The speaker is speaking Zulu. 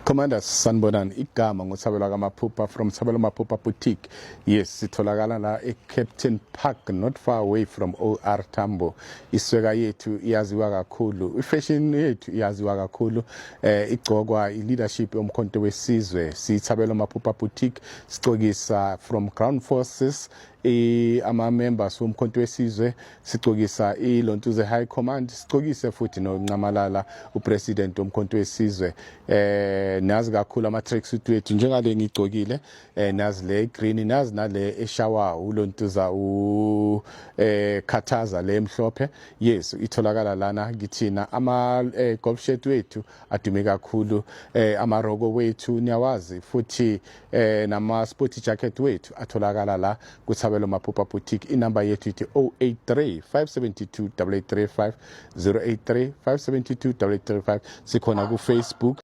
Commanders, sanibonani. Igama nguThabelo kaMaphupha from Thabelo Maphupha Boutique. Yes, sitholakala la eCaptain Park, not far away from OR Tambo. Isweka yethu iyaziwa kakhulu, ifashion yethu iyaziwa kakhulu, igcokwa i-leadership yoMkhonto weSizwe. Sithabelo Maphupha Boutique, sicokisa from ground forces, ama-members woMkhonto weSizwe, sicokisa ilontuze high command, sicokise futhi noNxamalala, upresident woMkhonto weSizwe. Nazi kakhulu ama-tracksuit wethu, njengale ngigcokile, nazi le green, nazi nale eshawa ulontuza u khathaza le emhlophe. Yes, itholakala lana kithina. Ama golf shirt wethu adume kakhulu, amaroko wethu niyawazi futhi, nama sport jacket wethu atholakala la kuThabelo Maphupha Boutique. Inamba yethu ithi 083 572 8835, 083 572 8835. Sikhona ku Facebook.